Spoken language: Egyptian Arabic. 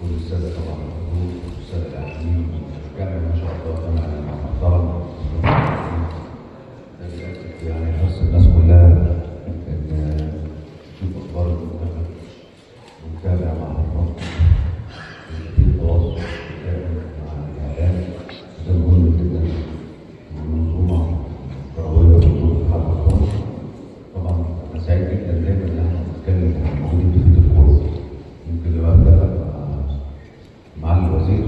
كل السادة طبعا الحضور والسادة الاعلاميين، جامع ما شاء الله جامع محترم. ده بيأكد يعني حرص الناس كلها ان تشوف اخبار المنتخب ونتابع مع حضراتكم، في تواصل دائم مع الاعلام، وده مهم جدا للمنظومة الكروية ومنظومه اتحاد الكورة. طبعا انا سعيد جدا دايما ان احنا بنتكلم موجودين في بيت الكورة. يمكن لما اتفق مع الوزير